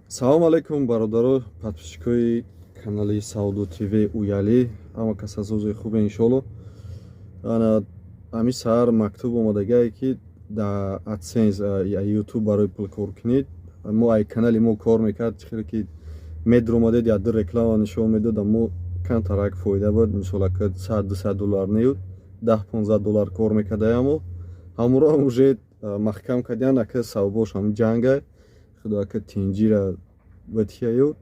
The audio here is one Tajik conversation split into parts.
Салому алайкум, бародаро, подписчикои канали Савдо ТВ Уялӣ. Ҳама кас аз ҳузури хубе, иншоалло. Ана ҳамин саҳар мактуб омадагае, ки дар AdSense, YouTube барои пул кор кунед. Мо ай канали мо кор мекард, хеле ки медромадед, як ду реклама нишон медод, мо камтарак фоида буд. Мисол, ака 100-200 доллар неюд, 10-15 доллар кор мекардаям. Ҳамуро уже маҳкам кардиян, ака. Сабабош ҳамин ҷанга. Худо ака тинҷира батияю.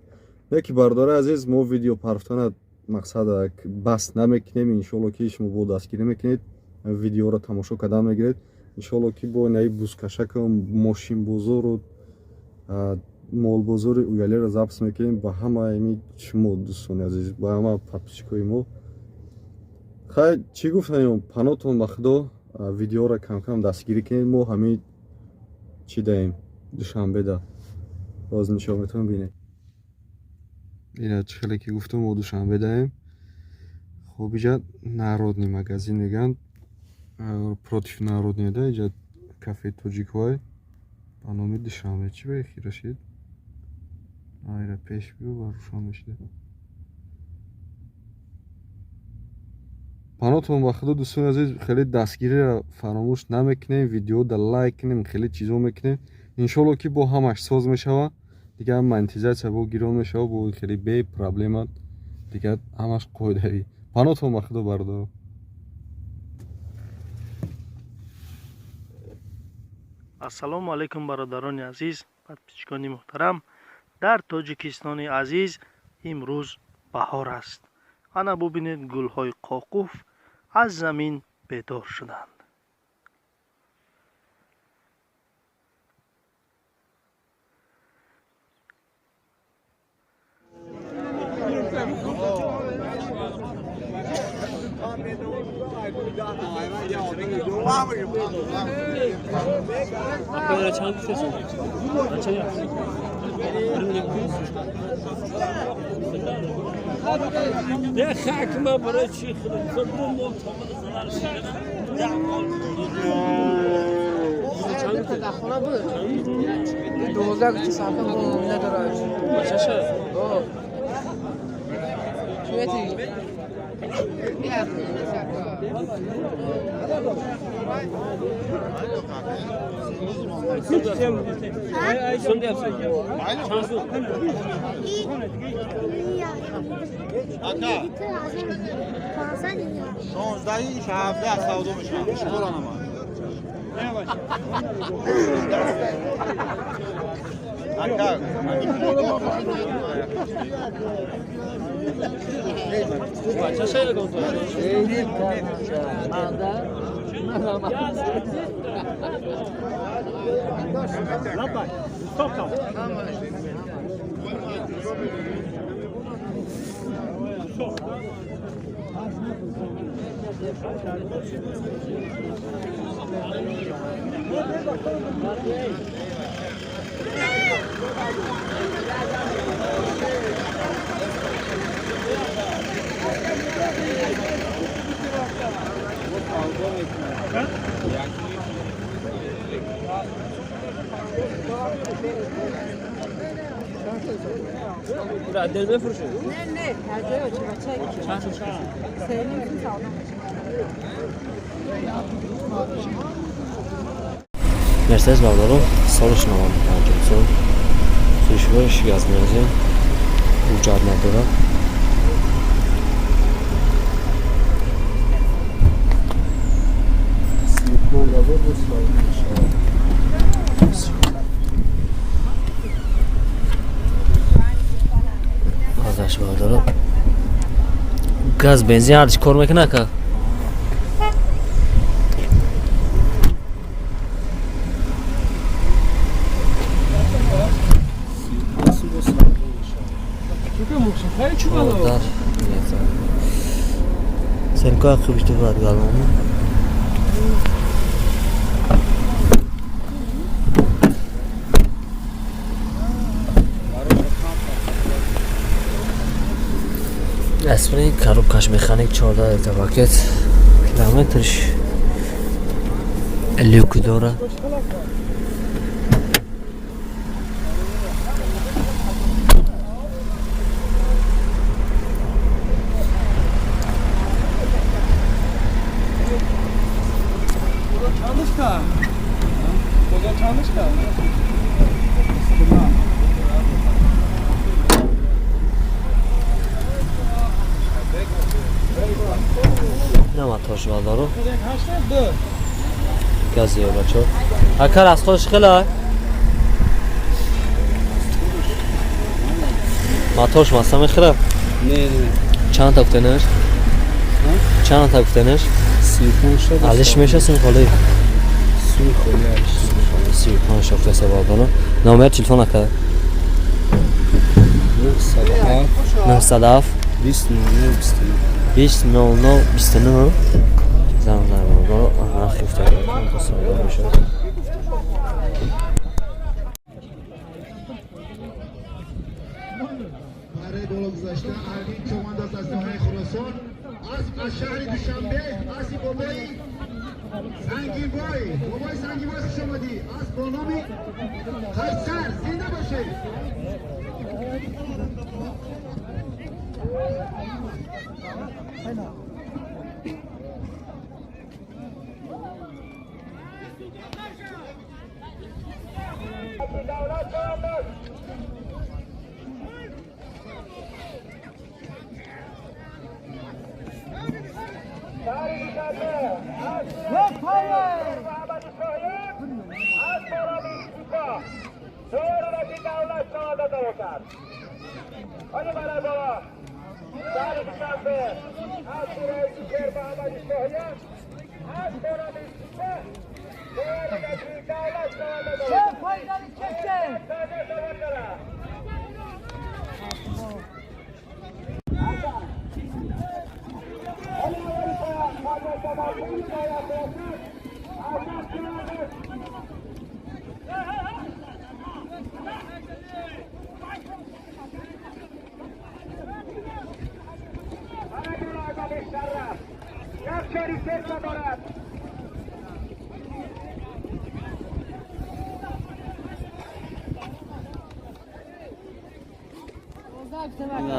Не ки, бародари азиз, мо видео парфтана мақсад бас намекунем. Иншоалло, ки шумо бо дастгирӣ мекунед, видеоро тамошо кардан мегиред. Иншоалло, ки бо наи бузкашаку мошинбозору молбозори Уялиро запис мекунем. Ба ҳамаи шумо, дӯстони азиз, ба ҳама подписчикои мо, хай, чӣ гуфтанем? Панотон ба Худо. Видеоро камкам дастгирӣ кунед. Мо ҳамин чӣ даем, Душанбеда боз нишон метавон бинед. Ина чӣ хеле ки гуфтам, мо Душанбе даем. Хуб, иҷа Народный магазин мегӯянд, против Народный да иҷа кафе Тоҷиквай ба номи Душанбе. Чӣ ба хира шид? Айра пеш биё, ба рӯшан мешида. Панотон ба Худо, дӯстони азиз. Хеле дастгириро фаромӯш намекунем, видео да лайк кунем, хеле чизо мекунем. Иншоалло, ки бо ҳамаш соз мешава. Дигар монетизатсия бо гирон мешава, бо хеле бе проблема, дигар ҳамаш қоидавӣ. Панотон ба Худо, бародаро. Ассалому алайкум, бародарони азиз, подписчикони муҳтарам. Дар Тоҷикистони азиз имрӯз баҳор аст. Ана бубинед, гулҳои қоқуф аз замин бедор шуданд. ده خاک ما برای چی خود مو تامل زلال. خونه بود 12 ساعت نداره. چشه؟ چی؟ شانزده 17 سودا میشه شکر آنما. اکا. بچه خیلی دل بفروشه. نه نه، بچه چند؟ سه سودا. Мерседес, бародаро, солаш 95 сол. Фурӯшгоҳаш Газмезия, ҳуҷҷат надорад. 35 000 буд, савдо мешавад. Азаш, бародаро, газ, бензин ҳарчи кор мекунад, ка. Дар сенко ақибишти бояд галони. Аспирин, коробкаш механик, 14 литр пакет, километрш люк дора. Боши бародаро. Гази бачо. Ака расходш хела? Матош маса мехӯра? Не, не. Чанд та гуфтенаш? Чанд та гуфтенаш? 35 та. Алиш меша сум холӣ? Сум холӣ алиш. 35 гуфтеса бародаро. Номер телефон ака? 907 907 20 00 29. 20 00 29. Занг зан бародаро. Аҳа, хифта. Савдо мешавад. برای بالا گذاشته اروین چومانداز از ناحیه خراسان از شهر دوشنبه از بابای سنگین بای بابای سنگین بای خوش آمدی از با نام قیصر زنده باشه.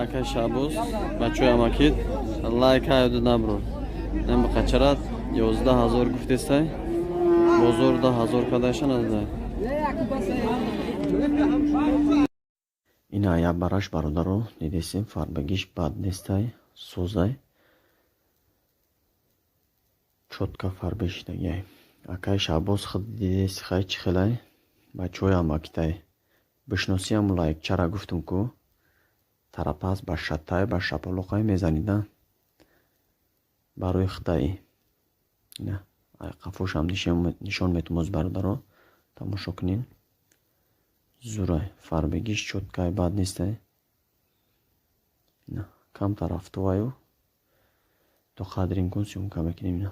Ака Шабоз, бачаҳои амакид, лайк ҳаёду набро. Ин бақачарат 11 000 гуфтестай. Бозор 10 000 кадаша нададай. Ина як бараш бародаро дидесем, фарбагиш бад нестай, созай. Чотка фарбешидагиай. Акай Шабоз худ дидеси хай чӣ хелай? Бачаҳои амакитай. Бишносиам лайк чара гуфтум ку. Тарапас ба шатай ба шапалоқай мезанида. Барои хитаи. Ина қафошам нишон метумоз бародаро. Тамошо кунин. Зурай фарбегиш чоткай бад нестай. Ина камтар рафтуваю. То қадри имкон съёмка мекунем ина.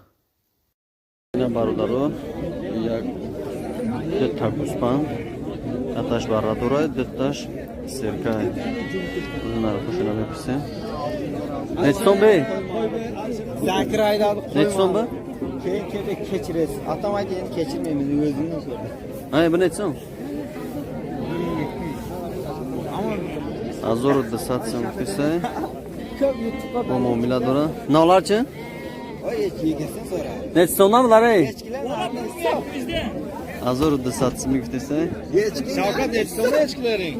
Ина бародаро як дта гӯспанд. Яташ баррадорай, дташ серкай. Нархошона мепурсем. Нечсон бе? Закir aydadı. Нечсон бе? Keyin keyin kechirasiz. Atam aytdi endi kechirmaymiz o'zingdan so'ra. Ай, бу нечсон? 1200 сом гуфтесай. Бо муомила дора. Налар чи? Oy echki yegasin so'ra. Нечсондан булар эй? Echkilar 1200 сом гуфтесай. Echki. Shavkat nechson echkilaring?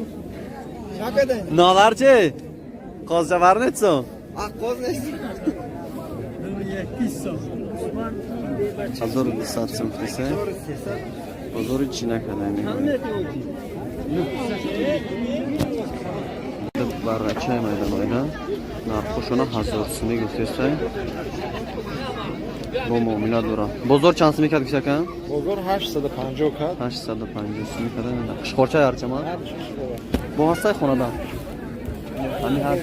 Shavkat endi. Налар чи? Qozjavar нечсон? Aqqo'z nechson? 1200 сом гуфтесай. Бозори чӣ накарда мегӯяд. Баррачаи майда майда нархошона 1000 сумӣ гуфтесай. Бо муомила дора. Бозор чанд сумӣ кард гуфтака? Бозор 850 кард. 850 сумӣ карда. Қишқорча ярчама? Бо ҳастай хонада. Ами ҳар.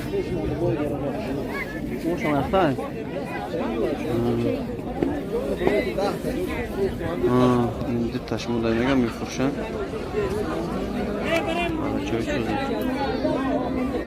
Ошам яхтай? Диташ мудай мега мефурӯшанд. Баррачаи сӯза.